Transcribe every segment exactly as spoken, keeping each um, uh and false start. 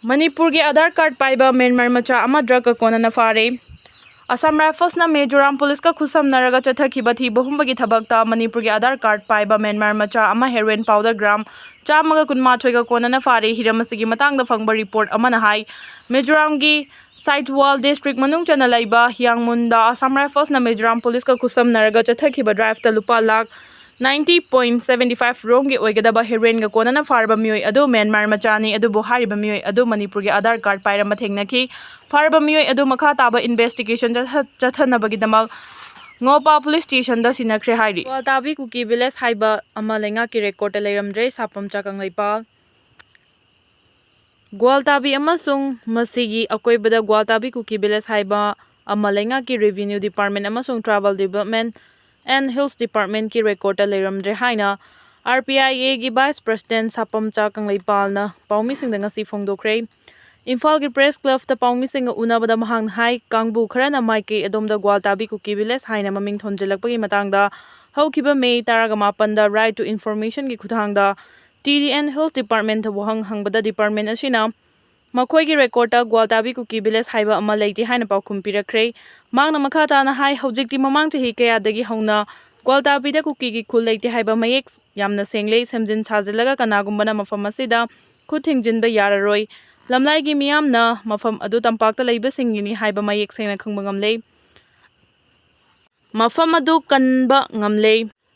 ꯃꯅꯤꯄꯨꯔꯒꯤ ꯑꯥꯙꯥꯔ ꯀꯥꯔꯗ ꯄꯥꯏꯕ ꯃ꯭ꯌꯥꯟꯃꯥꯔ ꯃꯆꯥ ꯑꯃ ꯗ꯭ꯔꯒꯀ ꯀꯣꯟꯅꯅ ꯐꯥꯔꯦ꯫ ꯑꯁꯥꯝ ꯔꯥꯏꯐꯜꯁꯅ ꯃꯤꯖꯣꯔꯥꯝ ꯄꯨꯂꯤꯁꯀ ꯈꯨꯠꯁꯝꯅꯔꯒ ꯆꯠꯊꯈꯤꯕ ꯊꯤꯕ ꯍꯨꯝꯕꯒꯤ ꯊꯕꯛꯇ ꯃꯅꯤꯄꯨꯔꯒꯤ ꯑꯥꯙꯥꯔ ꯀꯥꯔꯗ ꯄꯥꯏꯕ ꯃ꯭ꯌꯥꯟꯃꯥꯔ ꯃꯆꯥ ꯑꯃ ꯍꯦꯔꯣꯏꯟ ꯄꯥꯎꯗꯔ ꯒ꯭ꯔꯥꯝ ꯆꯥꯝꯃꯒ ꯀꯨꯟꯃꯥꯊꯣꯏꯒ ꯀꯣꯟꯅꯅ ꯐꯥꯔꯦ꯫ ꯍꯤꯔꯝ ꯑꯁꯤꯒꯤ ꯃꯇꯥꯡꯗ ꯐꯪꯕ ꯔꯤꯄꯣꯔꯠ ꯑꯃꯅ ꯍꯥꯏ, ꯃꯤꯖꯣꯔꯥꯝꯒꯤ ꯁꯥꯏꯠꯋꯥꯜ ꯗꯤꯁꯇ꯭ꯔꯤꯛ ꯃꯅꯨꯡ ꯆꯟꯅ ꯂꯩꯕ ꯍꯤꯌꯥꯡꯃꯨꯟꯗ ꯑꯁꯥꯝ ꯔꯥꯏꯐꯜꯁꯅ ꯃꯤꯖꯣꯔꯥꯝ ꯄꯨꯂꯤꯁꯀ ꯈꯨꯠꯁꯝꯅꯔꯒ ꯆꯠꯊꯈꯤꯕ ꯗ꯭ꯔꯥꯏꯚꯇ ꯂꯨꯄꯥ lakh ninety point seventy five ꯔꯣꯝꯒꯤ ꯑꯣꯏꯒꯗꯕ ꯍꯦꯔꯣꯏꯟꯒ ꯀꯣꯟꯅꯅ ꯐꯥꯔꯕ ꯃꯤꯑꯣꯏ ꯑꯗꯨ ꯃ꯭ꯌꯥꯟꯃꯥꯔ ꯃꯆꯥꯅꯤ꯫ ꯑꯗꯨꯕꯨ ꯍꯥꯏꯔꯤꯕ ꯃꯤꯑꯣꯏ ꯑꯗꯨ ꯃꯅꯤꯄꯨꯔꯒꯤ ꯑꯥꯙꯥꯔ ꯀꯥꯔꯗ ꯄꯥꯏꯔꯝꯕ ꯊꯦꯡꯅꯈꯤ꯫ ꯐꯥꯔꯕ ꯃꯤꯑꯣꯏ ꯑꯗꯨ ꯃꯈꯥ ꯇꯥꯕ ꯏꯟꯚꯦꯁꯇꯤꯒꯦꯁꯟ ꯆꯠꯊ-, ꯆꯠꯊꯅꯕꯒꯤꯗꯃꯛ ꯉꯣꯄꯥ ꯄꯨꯂꯤꯁ ꯁ꯭ꯇꯦꯁꯟꯗ ꯁꯤꯟꯅꯈ꯭ꯔꯦ ꯍꯥꯏꯔꯤ꯫ ꯒ꯭ꯋꯥꯜꯇꯥꯕꯤ ꯀꯨꯀꯤ ꯚꯤꯂꯦꯖ ꯍꯥꯏꯕ ꯑꯃ ꯂꯩꯉꯥꯛꯀꯤ ꯔꯦꯀꯣꯔꯗꯇ ꯂꯩꯔꯝꯗ꯭ꯔꯦ, ꯁꯥꯄꯝꯆꯥ ꯀꯪꯂꯩꯄꯥꯜ꯫ ꯒ꯭ꯋꯥꯜꯇꯥꯕꯤ ꯑꯃꯁꯨꯡ ꯃꯁꯤꯒꯤ ꯑꯀꯣꯏꯕꯗ ꯒ꯭ꯋꯥꯜꯇꯥꯕꯤ ꯀꯨꯀꯤ ꯚꯤꯂꯦꯖ ꯍꯥꯏꯕ ꯑꯃ ꯂꯩꯉꯥꯛꯀꯤ ꯔꯦꯚꯤꯅ꯭ꯌꯨ ꯗꯤꯄꯥꯔꯠꯃꯦꯟ ꯑꯃꯁꯨꯡ ꯇ꯭ꯔꯥꯏꯕꯦꯜ ꯗꯤꯕꯦꯂꯞꯃꯦꯟ ꯑꯦꯟ ꯍꯤꯜꯁ ꯗꯤꯄꯥꯔꯠꯃꯦꯟꯀꯤ ꯔꯦꯀꯣꯔꯗꯇ ꯂꯩꯔꯝꯗ꯭ꯔꯦ ꯍꯥꯏꯅ ꯑꯥꯔ ꯄꯤ ꯑꯥꯏ ꯑꯦꯒꯤ ꯚꯥꯏꯁ ꯄ꯭ꯔꯁꯤꯗꯦꯟꯠ ꯁꯥꯄꯝꯆꯥ ꯀꯪꯂꯩꯄꯥꯜꯅ ꯄꯥꯎꯃꯤꯁꯤꯡꯗ ꯉꯁꯤ ꯐꯣꯡꯗꯣꯛꯈ꯭ꯔꯦ꯫ ꯏꯝꯐꯥꯜꯒꯤ ꯄ꯭ꯔꯦꯁ ꯀ꯭ꯂꯕꯇ ꯄꯥꯎꯃꯤꯁꯤꯡꯒ ꯎꯅꯕꯗ ꯃꯍꯥꯛꯅ ꯍꯥꯏ, ꯀꯥꯡꯕꯨ ꯈꯔꯅ ꯃꯥꯏꯀꯩ ꯑꯗꯣꯝꯗ ꯒ꯭ꯋꯥꯜꯇꯥꯕꯤ ꯀꯨꯀꯤ ꯚꯤꯂꯦꯖ ꯍꯥꯏꯅ ꯃꯃꯤꯡ ꯊꯣꯟꯖꯤꯜꯂꯛꯄꯒꯤ ꯃꯇꯥꯡꯗ ꯍꯧꯈꯤꯕ ꯃꯦ ꯇꯔꯥꯒ ꯃꯥꯄꯟꯗ ꯔꯥꯏꯠ ꯇꯨ ꯏꯟꯐꯣꯔꯃꯦꯁꯟꯒꯤ ꯈꯨꯠꯊꯥꯡꯗ ꯇꯤ ꯗꯤ ꯑꯦꯟ ꯍꯤꯜꯁ ꯗꯤꯄꯥꯔꯠꯃꯦꯟꯠꯇ ꯋꯥꯍꯪ ꯍꯪꯕꯗ ꯗꯤꯄꯥꯔꯠꯃꯦꯟꯠ ꯑꯁꯤꯅ ꯃꯈꯣꯏꯒꯤ ꯔꯦꯀꯣꯔꯗꯇ ꯒ꯭ꯋꯥꯜꯇꯥꯕꯤ ꯀꯨꯀꯤ ꯚꯤꯂꯦꯖ ꯍꯥꯏꯕ ꯑꯃ ꯂꯩꯇꯦ ꯍꯥꯏꯅ ꯄꯥꯎꯈꯨꯝ ꯄꯤꯔꯛꯈ꯭ꯔꯦ꯫ ꯃꯍꯥꯛꯅ ꯃꯈꯥ ꯇꯥꯅ ꯍꯥꯏ, ꯍꯧꯖꯤꯛꯇꯤ ꯃꯃꯥꯡ ꯆꯍꯤ ꯀꯌꯥꯗꯒꯤ ꯍꯧꯅ ꯒ꯭ꯋꯥꯜꯇꯥꯕꯤꯗ ꯀꯨꯀꯤꯒꯤ ꯈꯨꯜ ꯂꯩꯇꯦ ꯍꯥꯏꯕ ꯃꯌꯦꯛ ꯌꯥꯝꯅ ꯁꯦꯡꯂꯦ꯫ ꯁꯦꯝꯖꯤꯟ ꯁꯥꯖꯤꯜꯂꯒ ꯀꯅꯥꯒꯨꯝꯕꯅ ꯃꯐꯝ ꯑꯁꯤꯗ ꯈꯨꯠ ꯊꯤꯡꯖꯤꯟꯕ ꯌꯥꯔꯔꯣꯏ꯫ ꯂꯝꯂꯥꯏꯒꯤ ꯃꯤꯌꯥꯝꯅ ꯃꯐꯝ ꯑꯗꯨ ꯇꯝꯄꯥꯛꯇ ꯂꯩꯕꯁꯤꯡꯒꯤꯅꯤ ꯍꯥꯏꯕ ꯃꯌꯦꯛ ꯁꯦꯡꯅ ꯈꯪꯕ ꯉꯝꯂꯦ꯫ ꯃꯐꯝ ꯑꯗꯨ ꯀꯟꯕ ꯉꯝꯂꯦ꯫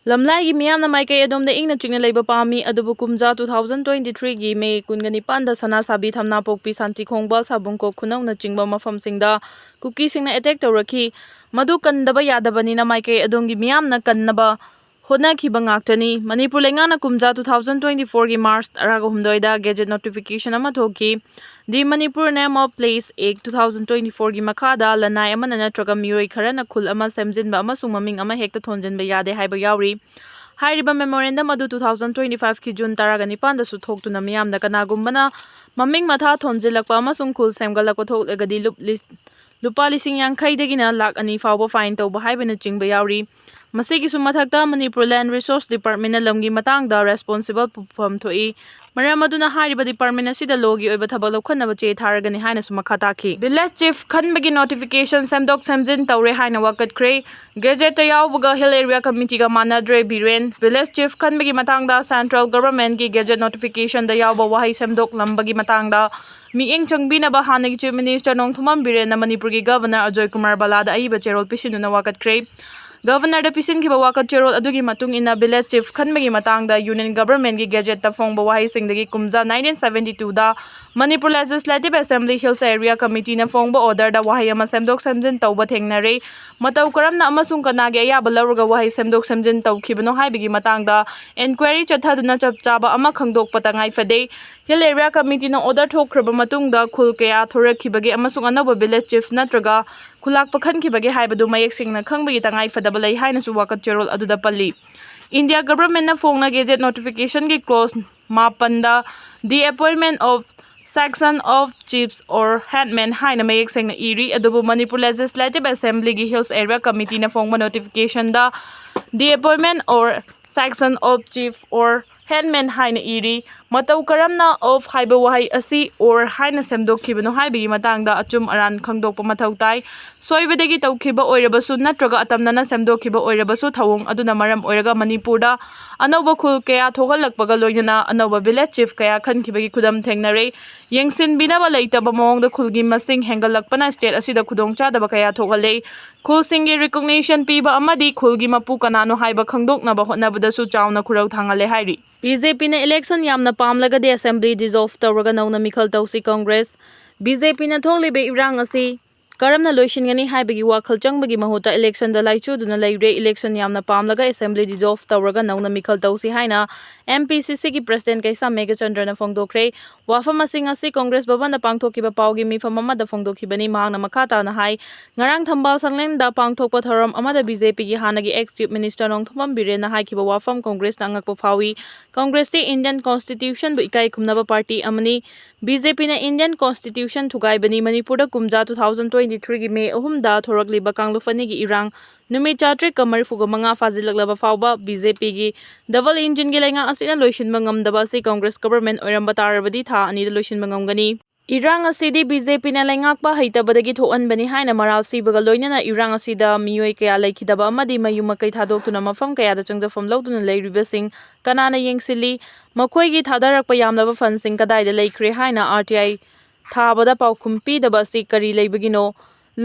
ꯂꯝꯂꯥꯏꯒꯤ ꯃꯤꯌꯥꯝꯅ ꯃꯥꯏꯀꯩ ꯑꯗꯣꯝꯗ ꯏꯪꯅ ꯆꯤꯛꯅ ꯂꯩꯕ ꯄꯥꯝꯃꯤ, ꯑꯗꯨꯕꯨ ꯀꯨꯝꯖꯥ two thousand twenty three ꯒꯤ ꯃꯦ ꯀꯨꯟꯒ ꯅꯤꯄꯥꯟꯗ ꯁꯅꯥꯁꯥꯕꯤ, ꯊꯝꯅꯥꯄꯣꯛꯄꯤ, ꯁꯥꯟꯇꯤꯈꯣꯡꯕ, ꯁꯥꯕꯨꯡꯀꯣꯛ, ꯈꯨꯅꯧꯅꯆꯤꯡꯕ ꯃꯐꯝꯁꯤꯡꯗ ꯀꯨꯀꯤꯁꯤꯡꯅ ꯑꯦꯇꯦꯛ ꯇꯧꯔꯛꯈꯤ꯫ ꯃꯗꯨ ꯀꯟꯗꯕ ꯌꯥꯗꯕꯅꯤꯅ ꯃꯥꯏꯀꯩ ꯑꯗꯣꯝꯒꯤ ꯃꯤꯌꯥꯝꯅ ꯀꯟꯅꯕ ꯍꯣꯠꯅꯈꯤꯕ ꯉꯥꯛꯇꯅꯤ꯫ ꯃꯅꯤꯄꯨꯔ ꯂꯩꯉꯥꯛꯅ ꯀꯨꯝꯖꯥ two thousand twenty four ꯒꯤ ꯃꯥꯔꯆ ꯇꯔꯥꯒ ꯍꯨꯝꯗꯣꯏꯗ ꯒꯦꯖꯦꯠ ꯅꯣꯇꯤꯐꯤꯀꯦꯁꯟ ꯑꯃ ꯊꯣꯛꯈꯤ꯫ The Manipur Name of Place Act two thousand twenty four ꯒꯤ ꯃꯈꯥꯗ ꯂꯅꯥꯏ ꯑꯃꯅ ꯅꯠꯇ꯭ꯔꯒ ꯃꯤꯑꯣꯏ ꯈꯔꯅ ꯈꯨꯜ ꯑꯃ ꯁꯦꯝꯖꯤꯟꯕ ꯑꯃꯁꯨꯡ ꯃꯃꯤꯡ ꯑꯃ ꯍꯦꯛꯇ ꯊꯣꯟꯖꯤꯟꯕ ꯌꯥꯗꯦ ꯍꯥꯏꯕ ꯌꯥꯎꯔꯤ꯫ ꯍꯥꯏꯔꯤꯕ ꯃꯦꯃꯣꯔꯦꯟꯗꯝ ꯑꯗꯨ two thousand twenty five ꯀꯤ ꯖꯨꯟ ꯇꯔꯥꯒ ꯅꯤꯄꯥꯟꯗꯁꯨ ꯊꯣꯛꯇꯨꯅ ꯃꯤꯌꯥꯝꯅ ꯀꯅꯥꯒꯨꯝꯕꯅ ꯃꯃꯤꯡ ꯃꯊꯥ ꯊꯣꯟꯖꯤꯜꯂꯛꯄ ꯑꯃꯁꯨꯡ ꯈꯨꯜ ꯁꯦꯝꯒꯠꯂꯛꯄ ꯊꯣꯛꯂꯒꯗꯤ ꯂꯨꯞ-, ꯂꯤꯁ-, ꯂꯨꯄꯥ ꯂꯤꯁꯤꯡ ꯌꯥꯡꯈꯩꯗꯒꯤꯅ ꯂꯥꯈ ꯑꯅꯤ ꯐꯥꯎꯕ ꯐꯥꯏꯟ ꯇꯧꯕ ꯍꯥꯏꯕꯅꯆꯤꯡꯕ ꯌꯥꯎꯔꯤ꯫ ꯃꯁꯤꯒꯤꯁꯨ ꯃꯊꯛꯇ, ꯃꯅꯤꯄꯨꯔ Land Resource Department ꯅ ꯂꯝꯒꯤ ꯃꯇꯥꯡꯗ responsible ꯄꯨꯐꯝ ꯊꯣꯛꯏ꯫ ꯃꯔꯝ ꯑꯗꯨꯅ ꯍꯥꯏꯔꯤꯕ department ꯑꯁꯤꯗ law ꯒꯤ ꯑꯣꯏꯕ ꯊꯕꯛ ꯂꯧꯈꯠꯅꯕ ꯆꯦ ꯊꯥꯔꯒꯅꯤ ꯍꯥꯏꯅꯁꯨ ꯃꯈꯥ ꯇꯥꯈꯤ꯫ Village Chief ꯈꯟꯕꯒꯤ notification ꯁꯦꯝꯗꯣꯛ ꯁꯦꯝꯖꯤꯟ ꯇꯧꯔꯦ ꯍꯥꯏꯅ ꯋꯥꯀꯠꯈ꯭ꯔꯦ꯫ Gazette ꯇ ꯌꯥꯎꯕꯒ Hill Area Committee ꯒ ꯃꯥꯟꯅꯗ꯭ꯔꯦ꯫ ꯕꯤꯔꯦꯟ, Village Chief ꯈꯟꯕꯒꯤ ꯃꯇꯥꯡꯗ Central Government ꯀꯤ Gazette notification ꯗ ꯌꯥꯎꯕ ꯋꯥꯍꯩ ꯁꯦꯝꯗꯣꯛꯂꯝꯕꯒꯤ ꯃꯇꯥꯡꯗ ꯃꯤꯠꯌꯦꯡ ꯆꯪꯕꯤꯅꯕ ꯍꯥꯟꯅꯒꯤ Chief Minister ꯅꯣꯡꯊꯣꯝꯕꯝ ꯕꯤꯔꯦꯟꯅ ꯃꯅꯤꯄꯨꯔꯒꯤ Governor ꯑꯖꯣꯏ ꯀꯨꯃꯥꯔ ꯕꯂꯥꯗ ꯑꯏꯕ ꯆꯦꯔꯣꯜ ꯄꯤꯁꯤꯟꯗꯨꯅ ꯋꯥꯀꯠꯈ꯭ꯔꯦ꯫ Governor ꯗ ꯄꯤꯁꯤꯟꯈꯤꯕ ꯋꯥꯀꯠ ꯆꯦꯔꯣꯜ ꯑꯗꯨꯒꯤ ꯃꯇꯨꯡ ꯏꯟꯅ, Village Chief ꯈꯟꯕꯒꯤ ꯃꯇꯥꯡꯗ Union Government ꯀꯤ Gazette ꯇ ꯐꯣꯡꯕ ꯋꯥꯍꯩꯁꯤꯡꯗꯒꯤ ꯀꯨꯝꯖꯥ nineteen seventy two ꯗ Manipur Legislative Assembly Hills Area Committee ꯅ ꯐꯣꯡꯕ order ꯗ ꯋꯥꯍꯩ ꯑꯃ ꯁꯦꯝꯗꯣꯛ ꯁꯦꯝꯖꯤꯟ ꯇꯧꯕ ꯊꯦꯡꯅꯔꯦ꯫ ꯃꯇꯧ ꯀꯔꯝꯅ ꯑꯃꯁꯨꯡ ꯀꯅꯥꯒꯤ ꯑꯌꯥꯕ ꯂꯧꯔꯒ ꯋꯥꯍꯩ ꯁꯦꯝꯗꯣꯛ ꯁꯦꯝꯖꯤꯟ ꯇꯧꯈꯤꯕꯅꯣ ꯍꯥꯏꯕꯒꯤ ꯃꯇꯥꯡꯗ inquiry ꯆꯠꯊꯗꯨꯅ ꯆꯞ ꯆꯥꯕ ꯑꯃ ꯈꯪꯗꯣꯛꯄ ꯇꯉꯥꯏ ꯐꯗꯦ꯫ Hill Area Committee ꯅ order ꯊꯣꯛꯈ꯭ꯔꯕ ꯃꯇꯨꯡꯗ ꯈꯨꯜ ꯀꯌꯥ ꯊꯣꯔꯛꯈꯤꯕꯒꯦ ꯑꯃꯁꯨꯡ ꯑꯅꯧꯕ Village Chief ꯅꯠꯇ꯭ꯔꯒ ꯈꯨꯜꯂꯥꯛꯄ ꯈꯟꯈꯤꯕꯒꯦ ꯍꯥꯏꯕꯗꯨ ꯃꯌꯦꯛ ꯁꯦꯡꯅ ꯈꯪꯕꯒꯤ ꯇꯉꯥꯏ ꯐꯗꯕ ꯂꯩ ꯍꯥꯏꯅꯁꯨ ꯋꯥꯀꯠ ꯆꯦꯔꯣꯜ ꯑꯗꯨꯗ ꯄꯜꯂꯤ꯫ India Government ꯅ ꯐꯣꯡꯅ Gazette notification ꯒꯤ clause ꯃꯥꯄꯟꯗ "The appointment of section of chiefs or headmen" ꯍꯥꯏꯅ ꯃꯌꯦꯛ ꯁꯦꯡꯅ ꯏꯔꯤ, ꯑꯗꯨꯕꯨ Manipur Legislative Assembly ꯒꯤ Hills Area Committee ꯅ ꯐꯣꯡꯕ notification the "The appointment or section of chief or headman" ꯍꯥꯏꯅ ꯏꯔꯤ꯫ ꯃꯇꯧ ꯀꯔꯝꯅ of ꯍꯥꯏꯕ ꯋꯥꯍꯩ ꯑꯁꯤ or ꯍꯥꯏꯅ ꯁꯦꯝꯗꯣꯛꯈꯤꯕꯅꯣ ꯍꯥꯏꯕꯒꯤ ꯃꯇꯥꯡꯗ ꯑꯆꯨꯝ ꯑꯔꯥꯟ ꯈꯪꯗꯣꯛꯄ ꯃꯊꯧ ꯇꯥꯏ꯫ ꯁꯣꯏꯕꯗꯒꯤ ꯇꯧꯈꯤꯕ ꯑꯣꯏꯔꯕꯁꯨ ꯅꯠꯇ꯭ꯔꯒ ꯑꯇꯝꯅꯅ ꯁꯦꯝꯗꯣꯛꯈꯤꯕ ꯑꯣꯏꯔꯕꯁꯨ, ꯊꯧꯑꯣꯡ ꯑꯗꯨꯅ ꯃꯔꯝ ꯑꯣꯏꯔꯒ ꯃꯅꯤꯄꯨꯔꯗ ꯑꯅꯧꯕ ꯈꯨꯜ ꯀꯌꯥ ꯊꯣꯛꯍꯜꯂꯛꯄꯒ ꯂꯣꯏꯅꯅ ꯑꯅꯧꯕ Village Chief ꯀꯌꯥ ꯈꯟꯈꯤꯕꯒꯤ ꯈꯨꯗꯝ ꯊꯦꯡꯅꯔꯦ꯫ ꯌꯦꯡꯁꯤꯟꯕꯤꯅꯕ ꯂꯩꯇꯕ ꯃꯑꯣꯡꯗ ꯈꯨꯜꯒꯤ ꯃꯁꯤꯡ ꯍꯦꯟꯒꯠꯂꯛꯄꯅ state ꯑꯁꯤꯗ ꯈꯨꯗꯣꯡꯆꯥꯗꯕ ꯀꯌꯥ ꯊꯣꯛꯍꯜꯂꯦ꯫ ꯈꯨꯜꯁꯤꯡꯒꯤ recognition ꯄꯤꯕ ꯑꯃꯗꯤ ꯈꯨꯜꯒꯤ ꯃꯄꯨ ꯀꯅꯥꯅꯣ ꯍꯥꯏꯕ ꯈꯪꯗꯣꯛꯅꯕ ꯍꯣꯠꯅꯕꯗꯁꯨ ꯆꯥꯎꯅ ꯈꯨꯔꯧ ꯊꯥꯡꯍꯜꯂꯦ ꯍꯥꯏꯔꯤ꯫ BJP ꯅ election ꯌꯥꯝꯅ ꯄꯥꯝꯂꯒꯗꯤ Assembly dissolve ꯇꯧꯔꯒ ꯅꯧꯅ ꯃꯤꯈꯜ ꯇꯧꯁꯤ꯫ Congress, BJP ꯅ ꯊꯣꯛꯂꯤꯕ ꯏꯔꯥꯡ ꯑꯁꯤ ꯀꯔꯝꯅ ꯂꯣꯏꯁꯤꯟꯒꯅꯤ ꯍꯥꯏꯕꯒꯤ ꯋꯥꯈꯜ ꯆꯪꯕꯒꯤ ꯃꯍꯨꯠꯇ election ꯗ ꯂꯥꯏꯆꯨꯗꯨꯅ ꯂꯩꯔꯦ꯫ Election ꯌꯥꯝꯅ ꯄꯥꯝꯂꯒ Assembly dissolve ꯇꯧꯔꯒ ꯅꯧꯅ ꯃꯤꯈꯜ ꯇꯧꯁꯤ ꯍꯥꯏꯅ MPCC ꯒꯤ President ꯀꯩꯁꯥꯝ ꯃꯦꯘꯆꯟꯗ꯭ꯔꯅ ꯐꯣꯡꯗꯣꯛꯈ꯭ꯔꯦ꯫ ꯋꯥꯐꯝ ꯑꯁꯤꯡ ꯑꯁꯤ Congress ꯚꯕꯟꯗ ꯄꯥꯡꯊꯣꯛꯈꯤꯕ ꯄꯥꯎꯒꯤ ꯃꯤꯐꯝ ꯑꯃꯗ ꯐꯣꯡꯗꯣꯛꯈꯤꯕꯅꯤ꯫ ꯃꯍꯥꯛꯅ ꯃꯈꯥ ꯇꯥꯅ ꯍꯥꯏ, ꯉꯔꯥꯡ ꯊꯝꯕꯥꯜ ꯁꯪꯂꯦꯟꯗ ꯄꯥꯡꯊꯣꯛꯄ ꯊꯧꯔꯝ ꯑꯃꯗ BJP ꯒꯤ ꯍꯥꯟꯅꯒꯤ ex Chief Minister ꯅꯣꯡꯊꯣꯝꯕꯝ ꯕꯤꯔꯦꯟꯅ ꯍꯥꯏꯈꯤꯕ ꯋꯥꯐꯝ Congress ꯅ ꯑꯉꯛꯄ ꯐꯥꯎꯏ꯫ Congress ꯇꯤ Indian Constitution ꯕꯨ ꯏꯀꯥꯏ ꯈꯨꯝꯅꯕ party ꯑꯃꯅꯤ꯫ BJP ꯅ Indian Constitution ꯊꯨꯒꯥꯏꯕꯅꯤ꯫ ꯃꯅꯤꯄꯨꯔꯗ ꯀꯨꯝꯖꯥ two thousand twenty ꯇ꯭ꯋꯦꯟꯇꯤ ꯊ꯭ꯔꯤꯒꯤ ꯃꯦ ꯑꯍꯨꯝꯗ ꯊꯣꯔꯛꯂꯤꯕ ꯀꯥꯡꯂꯨꯞ ꯑꯅꯤꯒꯤ ꯏꯔꯥꯡ ꯅꯨꯃꯤꯠ ꯆꯥꯇ꯭ꯔꯦꯠꯀ ꯃꯔꯤꯐꯨꯒ ꯃꯉꯥ ꯐꯥꯖꯤꯜꯂꯛꯂꯕ ꯐꯥꯎꯕ ꯕꯤ ꯖꯦ ꯄꯤꯒꯤ ꯗꯕꯜ ꯏꯟꯖꯤꯟꯒꯤ ꯂꯩꯉꯥꯛ ꯑꯁꯤꯅ ꯂꯣꯏꯁꯤꯟꯕ ꯉꯝꯗꯕ ꯑꯁꯤ ꯀꯪꯒ꯭ꯔꯦꯁ ꯒꯕꯔꯃꯦꯟ ꯑꯣꯏꯔꯝꯕ ꯇꯥꯔꯕꯗꯤ ꯊꯥ ꯑꯅꯤꯗ ꯂꯣꯏꯁꯤꯟꯕ ꯉꯝꯒꯅꯤ꯫ ꯏꯔꯥꯡ ꯑꯁꯤꯗꯤ ꯕꯤ ꯖꯦ ꯄꯤꯅ ꯂꯩꯉꯥꯛꯄ ꯍꯩꯇꯕꯗꯒꯤ ꯊꯣꯛꯍꯟꯕꯅꯤ ꯍꯥꯏꯅ ꯃꯔꯥꯜ ꯁꯤꯕꯒ ꯂꯣꯏꯅꯅ ꯏꯔꯥꯡ ꯑꯁꯤꯗ ꯃꯤꯑꯣꯏ ꯀꯌꯥ ꯂꯩꯈꯤꯗꯕ ꯑꯃꯗꯤ ꯃꯌꯨꯝ ꯃꯀꯩ ꯊꯥꯗꯣꯛꯇꯨꯅ ꯃꯐꯝ ꯀꯌꯥꯗ ꯆꯪꯖꯐꯝ ꯂꯧꯗꯨꯅ ꯂꯩꯔꯤꯕꯁꯤꯡ ꯀꯅꯥꯅ ꯌꯦꯡꯁꯤꯜꯂꯤ? ꯃꯈꯣꯏꯒꯤ ꯊꯥꯗꯔꯛꯄ ꯌꯥꯝꯂꯕ ꯐꯟꯁꯤꯡ ꯀꯗꯥꯏꯗ ꯂꯩꯈ꯭ꯔꯦ ꯍꯥꯏꯅ ꯑꯥꯔ ꯇꯤ ꯑꯥꯏ ꯊꯥꯕꯗ ꯄꯥꯎꯈꯨꯝ ꯄꯤꯗꯕ ꯑꯁꯤ ꯀꯔꯤ ꯂꯩꯕꯒꯤꯅꯣ?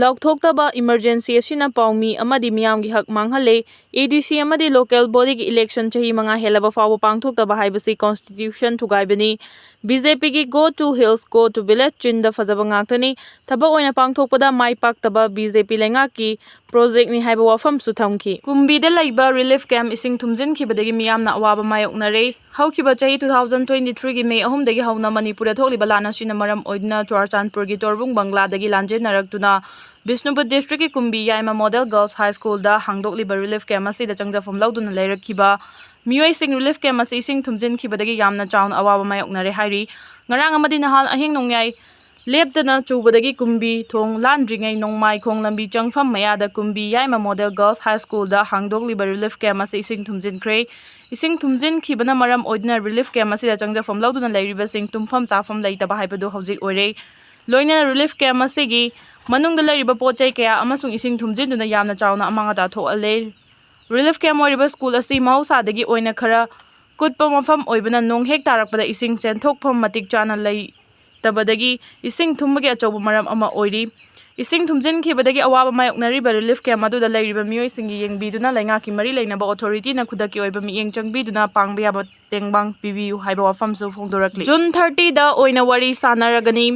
ꯂꯥꯎꯊꯣꯛꯇꯕ ꯏꯃꯔꯖꯦꯟꯁꯤ ꯑꯁꯤꯅ ꯄꯥꯎꯃꯤ ꯑꯃꯗꯤ ꯃꯤꯌꯥꯝꯒꯤ ꯍꯛ ꯃꯥꯡꯍꯜꯂꯦ꯫ ꯑꯦ ꯗꯤ ꯁꯤ ꯑꯃꯗꯤ ꯂꯣꯀꯦꯜ ꯕꯣꯗꯤꯒꯤ ꯏꯂꯦꯛꯁꯟ ꯆꯍꯤ ꯃꯉꯥ ꯍꯦꯜꯂꯕ ꯐꯥꯎꯕ ꯄꯥꯡꯊꯣꯛꯇꯕ ꯍꯥꯏꯕꯁꯤ ꯀꯣꯟꯁꯇꯤꯇ꯭ꯌꯨꯁꯟ ꯊꯨꯒꯥꯏꯕꯅꯤ꯫ ꯕꯤ ꯖꯦ ꯄꯤꯒꯤ "Go to hills, go to village" ꯆꯤꯟꯗ ꯐꯖꯕ ꯉꯥꯛꯇꯅꯤ꯫ ꯊꯕꯛ ꯑꯣꯏꯅ ꯄꯥꯡꯊꯣꯛꯄꯗ ꯃꯥꯏ ꯄꯥꯛꯇꯕ ꯕꯤ ꯖꯦ ꯄꯤ ꯂꯩꯉꯥꯛꯀꯤ ꯄ꯭ꯔꯣꯖꯦꯛꯅꯤ ꯍꯥꯏꯕ ꯋꯥꯐꯝꯁꯨ ꯊꯝꯈꯤ꯫ ꯀꯨꯝꯕꯤꯗ ꯂꯩꯕ ꯔꯤꯂꯤꯐ ꯀꯦꯝꯞ ꯏꯁꯤꯡ ꯊꯨꯝꯖꯤꯟꯈꯤꯕꯗꯒꯤ ꯃꯤꯌꯥꯝꯅ ꯑꯋꯥꯕ ꯃꯥꯌꯣꯛꯅꯔꯦ꯫ ꯍꯧꯈꯤꯕ ꯆꯍꯤ two thousand twenty three ꯒꯤ ꯃꯦ ꯑꯍꯨꯝꯗꯒꯤ ꯍꯧꯅ ꯃꯅꯤꯄꯨꯔꯗ ꯊꯣꯛꯂꯤꯕ ꯂꯥꯟ ꯑꯁꯤꯅ ꯃꯔꯝ ꯑꯣꯏꯗꯨꯅ ꯆꯨꯔꯥꯆꯥꯟꯄꯨꯔꯒꯤ ꯇꯣꯔꯕꯨꯡ ꯕꯪꯒ꯭ꯂꯥꯗꯒꯤ ꯂꯥꯟꯖꯦꯟꯅꯔꯛꯇꯨꯅ ꯕꯤꯁꯅꯨꯄꯨꯔ ꯗꯤꯁꯇ꯭ꯔꯤꯛꯀꯤ ꯀꯨꯝꯕꯤ ꯌꯥꯏꯃ ꯃꯣꯗꯦꯜ ꯒꯔꯜꯁ ꯍꯥꯏ ꯁ꯭ꯀꯨꯜꯗ ꯍꯥꯡꯗꯣꯛꯂꯤꯕ ꯔꯤꯂꯤꯐ ꯀꯦꯝꯞ ꯑꯁꯤꯗ ꯆꯪꯖꯐꯝ ꯂꯧꯗꯨꯅ ꯂꯩꯔꯛꯈꯤꯕ ꯃꯤꯑꯣꯏꯁꯤꯡ ꯔꯤꯂꯤꯐ ꯀꯦꯝꯞ ꯑꯁꯤ ꯏꯁꯤꯡ ꯊꯨꯝꯖꯤꯟꯈꯤꯕꯗꯒꯤ ꯌꯥꯝꯅ ꯆꯥꯎꯅ ꯑꯋꯥꯕ ꯃꯥꯌꯣꯛꯅꯔꯦ ꯍꯥꯏꯔꯤ꯫ ꯉꯔꯥꯡ ꯑꯃꯗꯤ ꯅꯍꯥꯟ ꯑꯍꯤꯡ ꯅꯣꯡꯌꯥꯏ ꯂꯦꯞꯇꯅ ꯆꯨꯕꯗꯒꯤ ꯀꯨꯝꯕꯤ ꯊꯣꯡ ꯂꯥꯟꯗ꯭ꯔꯤꯉꯩ ꯅꯣꯡꯃꯥꯏꯈꯣꯡ ꯂꯝꯕꯤ ꯆꯪꯐꯝ ꯃꯌꯥꯗ ꯀꯨꯝꯕꯤ ꯌꯥꯏꯃ ꯃꯣꯗꯦꯜ ꯒꯔꯜꯁ ꯍꯥꯏ ꯁ꯭ꯀꯨꯜꯗ ꯍꯥꯡꯗꯣꯛꯂꯤꯕ ꯔꯤꯂꯤꯐ ꯀꯦꯝꯞ ꯑꯁꯤ ꯏꯁꯤꯡ ꯊꯨꯝꯖꯤꯟꯈ꯭ꯔꯦ꯫ ꯏꯁꯤꯡ ꯊꯨꯝꯖꯤꯟꯈꯤꯕꯅ ꯃꯔꯝ ꯑꯣꯏꯗꯨꯅ ꯔꯤꯂꯤꯐ ꯀꯦꯝꯞ ꯑꯁꯤꯗ ꯆꯪꯖꯐꯝ ꯂꯧꯗꯨꯅ ꯂꯩꯔꯤꯕꯁꯤꯡ ꯇꯨꯝꯐꯝ ꯆꯥꯐꯝ ꯂꯩꯇꯕ ꯍꯥꯏꯕꯗꯨ ꯍꯧꯖꯤꯛ ꯑꯣꯏꯔꯦ꯫ ꯂꯣꯏꯅꯅ ꯔꯤꯂꯤꯐ ꯀꯦꯝꯞ ꯑꯁꯤꯒꯤ ꯃꯅꯨꯡꯗ ꯂꯩꯔꯤꯕ ꯄꯣꯠ ꯆꯩ ꯀꯌꯥ ꯑꯃꯁꯨꯡ ꯏꯁꯤꯡ ꯊꯨꯝꯖꯤꯟꯗꯨꯅ ꯌꯥꯝꯅ ꯆꯥꯎꯅ ꯑꯃꯥꯡ ꯑꯇꯥ ꯊꯣꯛꯍꯜꯂꯦ꯫ ꯔꯤꯂꯤꯐ ꯀꯦꯝꯞ ꯑꯣꯏꯔꯤꯕ ꯁ꯭ꯀꯨꯜ ꯑꯁꯤ ꯃꯍꯧꯁꯥꯗꯒꯤ ꯑꯣꯏꯅ ꯈꯔ ꯀꯨꯠꯄ ꯃꯐꯝ ꯑꯣꯏꯕꯅ ꯅꯣꯡ ꯍꯦꯛ ꯇꯥꯔꯛꯄꯗ ꯏꯁꯤꯡ ꯆꯦꯟꯊꯣꯛꯐꯝ ꯃꯇꯤꯛ ꯆꯥꯅ ꯂꯩꯇꯕꯗꯒꯤ ꯏꯁꯤꯡ ꯊꯨꯝꯕꯒꯤ ꯑꯆꯧꯕ ꯃꯔꯝ ꯑꯃ ꯑꯣꯏꯔꯤ꯫ ꯏꯁꯤꯡ ꯊꯨꯝꯖꯤꯟꯈꯤꯕꯗꯒꯤ ꯑꯋꯥꯕ ꯃꯥꯌꯣꯛꯅꯔꯤꯕ ꯔꯤꯂꯤꯐ ꯀꯦꯝꯞ ꯑꯗꯨꯗ ꯂꯩꯔꯤꯕ ꯃꯤꯑꯣꯏꯁꯤꯡꯒꯤ ꯌꯦꯡꯕꯤꯗꯨꯅ ꯂꯩꯉꯥꯛꯀꯤ ꯃꯔꯤ ꯂꯩꯅꯕ ꯑꯣꯊꯣꯔꯤꯇꯤꯅ ꯈꯨꯗꯛꯀꯤ ꯑꯣꯏꯕ ꯃꯤꯠꯌꯦꯡ ꯆꯪꯕꯤꯗꯨꯅ ꯄꯥꯡꯕ ꯌꯥꯕ ꯇꯦꯡꯕꯥꯡ ꯄꯤꯕꯤꯌꯨ ꯍꯥꯏꯕ ꯋꯥꯐꯝꯁꯨ ꯐꯣꯡꯗꯣꯔꯛꯂꯤ꯫ ꯖꯨꯟ thirty ꯗ ꯑꯣꯏꯅ ꯋꯥꯔꯤ ꯁꯥꯟꯅꯔꯒꯅꯤ꯫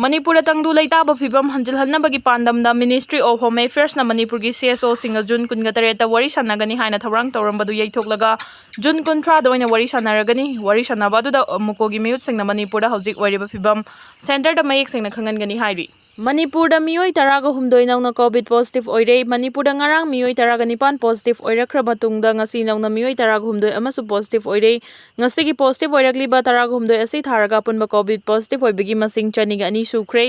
ꯃꯅꯤꯄꯨꯔꯗ ꯇꯪꯗꯨ ꯂꯩꯇꯥꯕ ꯐꯤꯕꯝ ꯍꯟꯖꯤꯜꯍꯟꯅꯕꯒꯤ ꯄꯥꯟꯗꯝꯗ Ministry of Home Affairs ꯅ ꯃꯅꯤꯄꯨꯔꯒꯤ C S O ꯁꯤꯡꯒ ꯖꯨꯟ ꯀꯨꯟꯒ ꯇꯔꯦꯠꯇ ꯋꯥꯔꯤ ꯁꯥꯟꯅꯒꯅꯤ ꯍꯥꯏꯅ ꯊꯧꯔꯥꯡ ꯇꯧꯔꯝꯕꯗꯨ ꯌꯩꯊꯣꯛꯂꯒ ꯖꯨꯟ ꯀꯨꯟꯊ꯭ꯔꯥꯗ ꯑꯣꯏꯅ ꯋꯥꯔꯤ ꯁꯥꯟꯅꯔꯒꯅꯤ꯫ ꯋꯥꯔꯤ ꯁꯥꯟꯅꯕ ꯑꯗꯨꯗ ꯃꯨꯀꯣꯒꯤ ꯃꯤꯍꯨꯠꯁꯤꯡꯅ ꯃꯅꯤꯄꯨꯔꯗ ꯍꯧꯖꯤꯛ ꯑꯣꯏꯔꯤꯕ ꯐꯤꯕꯝ ꯁꯦꯟꯇꯔꯗ ꯃꯌꯦꯛ ꯁꯦꯡꯅ ꯈꯪꯍꯟꯒꯅꯤ ꯍꯥꯏꯔꯤ꯫ ꯃꯅꯤꯄꯨꯔꯗ ꯃꯤꯑꯣꯏ ꯇꯔꯥꯒ ꯍꯨꯝꯗꯣꯏ ꯅꯧꯅ COVID positive ꯑꯣꯏꯔꯦ꯫ ꯃꯅꯤꯄꯨꯔꯗ ꯉꯔꯥꯡ ꯃꯤꯑꯣꯏ ꯇꯔꯥꯒ ꯅꯤꯄꯥꯟ positive ꯑꯣꯏꯔꯛꯈ꯭ꯔ ꯃꯇꯨꯡꯗ ꯉꯁꯤ ꯅꯧꯅ ꯃꯤꯑꯣꯏ ꯇꯔꯥꯒ ꯍꯨꯝꯗꯣꯏ ꯑꯃꯁꯨ positive ꯑꯣꯏꯔꯦ꯫ ꯉꯁꯤꯒꯤ positive ꯑꯣꯏꯔꯛꯂꯤꯕ ꯇꯔꯥꯒ ꯍꯨꯝꯗꯣꯏ ꯑꯁꯤ ꯊꯥꯔꯒ ꯑꯄꯨꯟꯕ COVID positive ꯑꯣꯏꯕꯒꯤ ꯃꯁꯤꯡ ꯆꯅꯤꯒ ꯑꯅꯤ ꯁꯨꯈ꯭ꯔꯦ꯫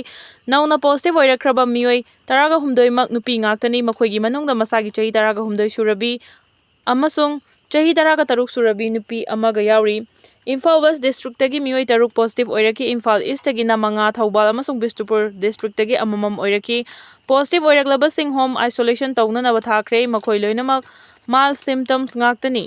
ꯅꯧꯅ positive ꯑꯣꯏꯔꯛꯈ꯭ꯔꯕ ꯃꯤꯑꯣꯏ ꯇꯔꯥꯒ ꯍꯨꯝꯗꯣꯏꯃꯛ ꯅꯨꯄꯤ ꯉꯥꯛꯇꯅꯤ꯫ ꯃꯈꯣꯏꯒꯤ ꯃꯅꯨꯡꯗ ꯃꯁꯥꯒꯤ ꯆꯍꯤ ꯇꯔꯥꯒ ꯍꯨꯝꯗꯣꯏ ꯁꯨꯔꯕꯤ ꯑꯃꯁꯨꯡ ꯆꯍꯤ ꯇꯔꯥꯒ ꯇꯔꯨꯛ ꯁꯨꯔꯕꯤ ꯅꯨꯄꯤ ꯑꯃꯒ ꯌꯥꯎꯔꯤ꯫ ꯏꯝꯐꯥꯜ West districtꯇꯒꯤ ꯃꯤꯑꯣꯏ ꯇꯔꯨꯛ positive ꯑꯣꯏꯔꯛꯈꯤ꯫ ꯏꯝꯐꯥꯜ Eastꯇꯒꯤꯅ ꯃꯉꯥ, ꯊꯧꯕꯥꯜ ꯑꯃꯁꯨꯡ ꯕꯤꯁꯅꯨꯄꯨꯔ districtꯇꯒꯤ ꯑꯃꯃꯝ ꯑꯣꯏꯔꯛꯈꯤ꯫ Positive ꯑꯣꯏꯔꯛꯂꯕꯁꯤꯡ home isolation ꯇꯧꯅꯅꯕ ꯊꯥꯈ꯭ꯔꯦ꯫ ꯃꯈꯣꯏ ꯂꯣꯏꯅꯃꯛ mild symptoms ꯉꯥꯛꯇꯅꯤ꯫